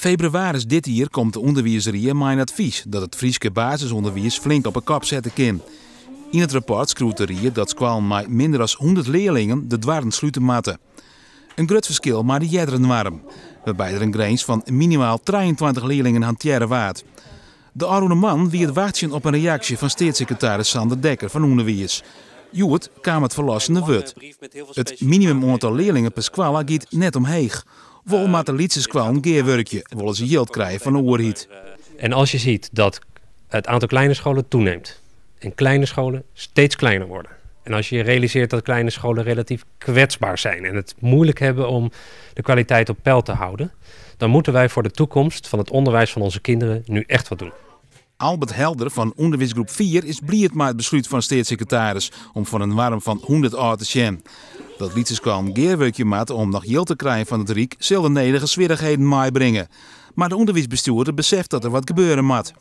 Febrewaris dit jier komt de ûnderwiisrie mei in advys dat it Fryske basisûnderwiis flink op 'e kop sette kin. Yn it rapport skriuwt de rie dat skoallen mei minder as 100 learlingen de doarren slute moatte. In grut ferskil mei de eardere noarm, wêrby't der in grins fan minimaal 23 learlingen hantearre waard. De ôfrûne moannen wie it wachtsjen op in reaksje fan steatssekretaris Sander Dekker fan ûnderwiis. Hjoed kaam it ferlossende wurd. It minimumoantal learlingen per skoalle giet net omheech. Wol moatte lytse skoallen gearwurkje, wolle se jild krije fan de oerheid. En als je ziet dat het aantal kleine scholen toeneemt en kleine scholen steeds kleiner worden. En als je realiseert dat kleine scholen relatief kwetsbaar zijn en het moeilijk hebben om de kwaliteit op peil te houden, dan moeten wij voor de toekomst van het onderwijs van onze kinderen nu echt wat doen. Albert Helder fan ûnderwiisgroep 4 is bliid mei it beslút fan steatssekretaris om fan in noarm fan 100 ôf te sjen. Dat lytse skoallen gearwurkje moatte om noch jild te krijen fan it Ryk sil de nedige swierrichheden meibringe. Mar de ûnderwiisbestjoerder beseft dat der wat gebeure moat.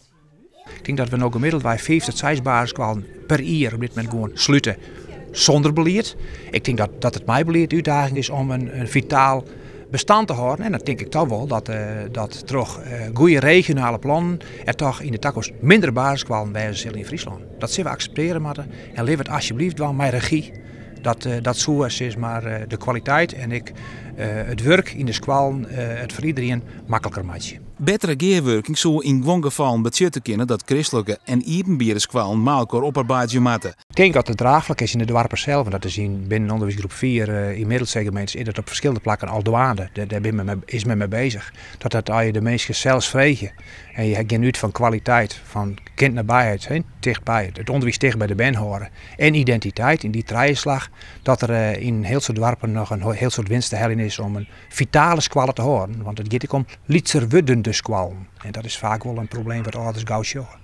Ik tink dat we no gemiddeldwei 5 tot 6 basisskoallen per jier op dit momint gewoan slute sûnder belied. Ik tink dat it mei belied de útdaging is om in fitaal bestand te hâlden. En dan tink ik toch wol dat troch goede regionale plannen der toch yn de takomst minder basisskoallen wêze sille yn Fryslân. Dat sille we akseptearje moatte en lit it asjebleaft dwaan mei regy. Dat soe sis mar de kwaliteit en ek it wurk yn de skoallen it foar iderien makliker meitsje. Bettere gearwurking soe yn guon gefallen betsjutte kinne dat kristlike en iepenbiere skoallen mei elkoar oparbeidzje moatte. Ik tink dat it draachflak is yn de doarpen sels, en dat is binnen ûnderwiisgroep 4 yn Middelseegemeentes is dat op ferskillende plakken al dwaande. Dêr is men mei beuzich. Dat as je de minsken sels freegje en je gean út fan kwaliteit, fan kindnabijheid, hè, tichtby, it ûnderwiis ticht by de bern hâlde en identiteit, yn dy trijeslach, dat der yn in hiel soad doarpen noch in hiel soad winst te heljen is om in fitale skoalle te hâlden. Want it giet ek om lytser wurdende skoallen. En dat is faak wol in probleem wat âlders gau sjogge.